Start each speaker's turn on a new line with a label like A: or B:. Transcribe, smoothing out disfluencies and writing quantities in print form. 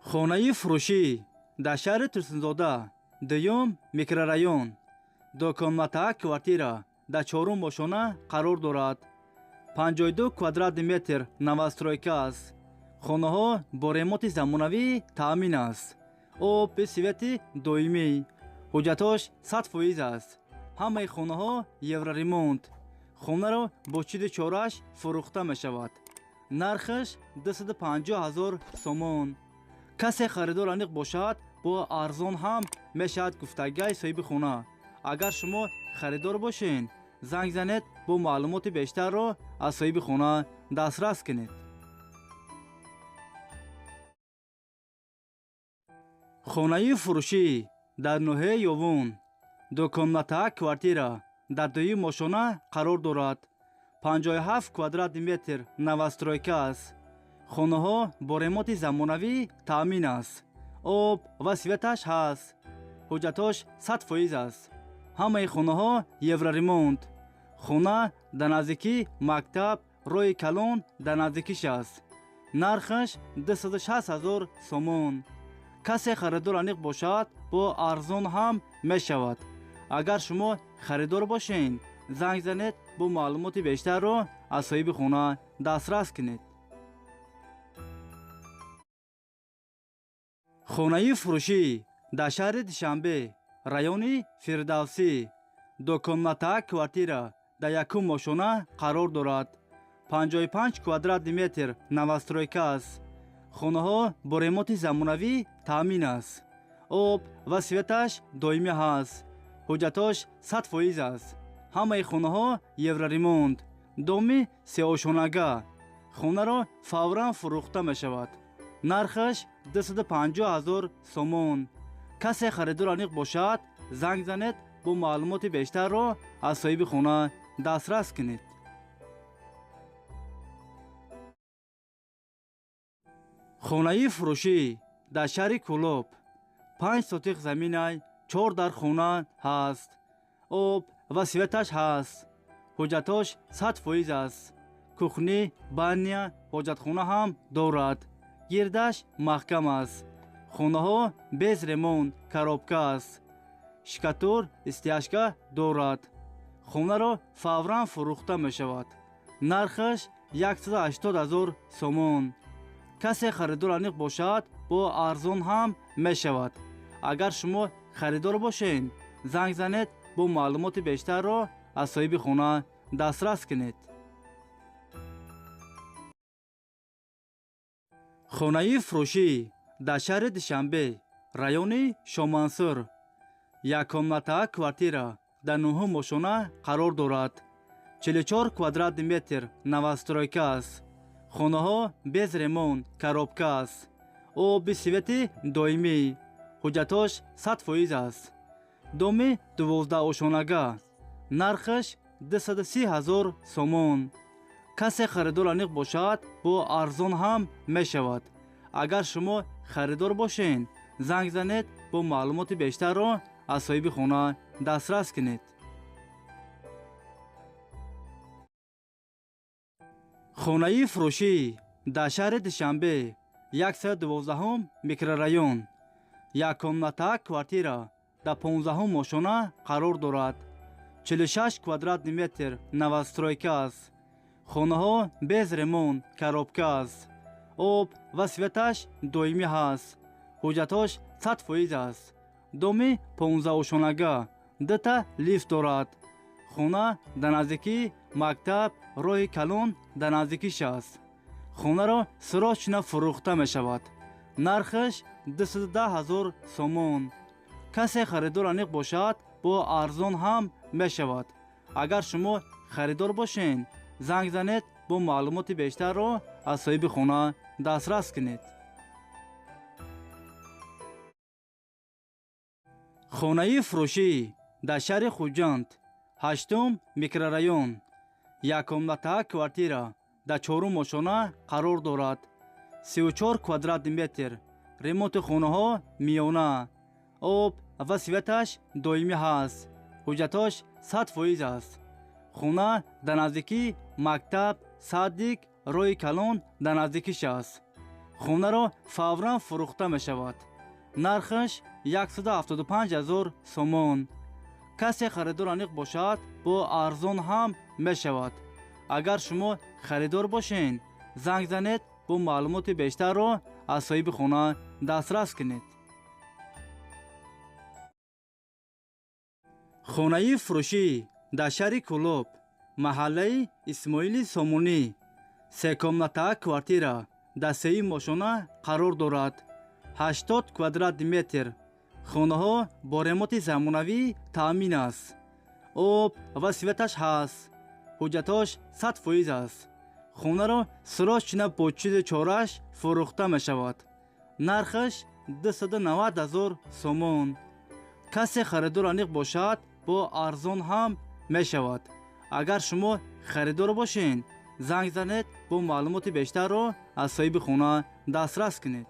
A: Хонаи фурӯшӣ дар шаҳри Турсунзода, дуюм микрорайон, ду комната квартира дар чорум ошёна қарор дорад. 52 квадратный метр новостройка аст. Хонаҳо бо ремонти замонавӣ таъмин аст. Об, свети доимӣ. Ҳуҷҷатҳош 100% аст. Ҳамаи хонаҳо евроремонт. Хонаро бо чиду чораш фурӯхта мешавад. Нархаш 250 ҳазор сомон. Касе харидор аниқ бошад, бо арзон ҳам мешавад, гуфтагиҳои соҳиби хона. Агар шумо харидор бошед, занг занед, бо маълумоти бештарро аз соҳиби хона дастрас кунед. Хонаи фурӯшӣ дар ноҳияи Ёвун, ду комната квартира дар дуюм ошёна қарор дорад. 57 квадратный метр новостройка аст. Хонаҳо бо ремонти замонавӣ таъмин аст. Об ва светаш ҳаст. Ҳуҷҷатҳош 100% аст. Ҳамаи хонаҳо евроремонт. Хона дар наздикии мактаб, роҳи калон дар наздикиш аст. Нархаш 260 ҳазор сомон. Касе харидор аниқ бошад, бо арзон ҳам мешавад. Агар шумо харидор бошед, занг занед, бо маълумоти бештарро аз соҳиби хона дастрас кунед. Хонаи фурӯшӣ дар шаҳри Душанбе, райони Фирдавсӣ, ду комната квартира дар якум ошёна қарор дорад. 55 квадратный метр новостройка аст. Хонаҳо бо ремонти замонавӣ таъмин аст. Об ва светаш доимӣ ҳаст. Ҳуҷҷатҳош 100% аст. Ҳамаи хонаҳо евроремонт. Доми сеошёнага. Хонаро фавран фурӯхта мешавад. Нархаш 250 ҳазор сомон. Касе харидор аниқ бошад, занг занед, бо маълумоти бештарро аз соҳиби хона дастрас кунед. Хонаи фурӯшӣ дар шаҳри Кӯлоб, 5 сотих заминай, чор дар хона ҳаст. Об ва светаш ҳаст. Ҳуҷҷатҳош 100% аст. Кухня, баня, ҳоҷатхона ҳам дорад. Гирдаш маҳкам аст. Хонаҳо без ремонт, коробка аст. Штукатур, стяжка дорад. Хонаро фавран фурӯхта мешавад. Нархаш 180 ҳазор сомон. Касе харидор аниқ бошад, бо арзон ҳам мешавад. Агар шумо харидор бошед, занг занед, бо маълумоти бештарро аз соҳиби хона дастрас кунед. Хонаи фурӯшӣ дар шаҳри Душанбе, райони Шомансур, як комната квартира дар нуҳум ошёна қарор дорад. 44 квадратный метр новостройка аст. Хонаҳо без ремонт, коробка аст. Оби, свети доимӣ. Ҳуҷҷатҳош 100% аст. Доми 12-ошёнага. Нархаш 230 ҳазор сомон. Касе харидор аниқ бошад, бо арзон ҳам мешавад. Агар шумо харидор бошед, занг занед, бо маълумоти бештарро аз соҳиби хона дастрас кунед. Хонаи фурӯшӣ дар шаҳри Душанбе, 112-ум микрорайон, як комната квартира дар 15-ум ошёна қарор дорад. 46 квадратный метр новостройка аст. Хонаҳо без ремонт, коробка аст. Об ва светаш доимӣ ҳаст. Ҳуҷҷатҳош 100% аст. Доми 15-ошёнага, дута лифт дорад. Хона дар наздикии мактаб, роҳи калон дар наздикиш аст. Хонаро срочно фурӯхта мешавад. Нархаш 210 ҳазор сомон. Касе харидор аниқ бошад, бо арзон ҳам мешавад. Агар шумо харидор бошед, занг занед, бо маълумоти бештарро аз соҳиби хона дастрас кунед. Хонаи фурӯшӣ дар шаҳри Хуҷанд, ҳаштум микрорайон, як комната квартира дар чорум ошёна қарор дорад. 34 квадратный метр. Ремонти хонаҳо миёна. Об ва светаш доимӣ ҳаст. Ҳуҷҷатҳош 100% аст. Хона дар наздикии мактаб, садик, роҳи калон дар наздикиш аст. Хонаро фавран фурӯхта мешавад. Нархаш 175 000 сомон. Касе харидор аниқ бошад, бо арзон ҳам мешавад. Агар шумо харидор бошед, занг занед, бо маълумоти бештарро аз соҳиби хона дастрас кунед. Хонаи фурӯшӣ дар шаҳри Кӯлоб, маҳаллаи Исмоили Сомонӣ, секомната квартира дар сеюм ошёна қарор дорад. 80 квадрат метр. Хонаҳо бо ремоти замонавӣ таъмин аст. Об ва светаш ҳаст. Ҳуҷҷатҳош 100% аст. Хонаро срочно бо чизи чораш фурӯхта мешавад. Нархаш 290 000 сомон. Касе харидор аниқ бошад, бо арзон ҳам мешавад. Агар шумо харидор бошед, занг занед, бо маълумоти бештарро аз соҳиби хона дастрас кунед.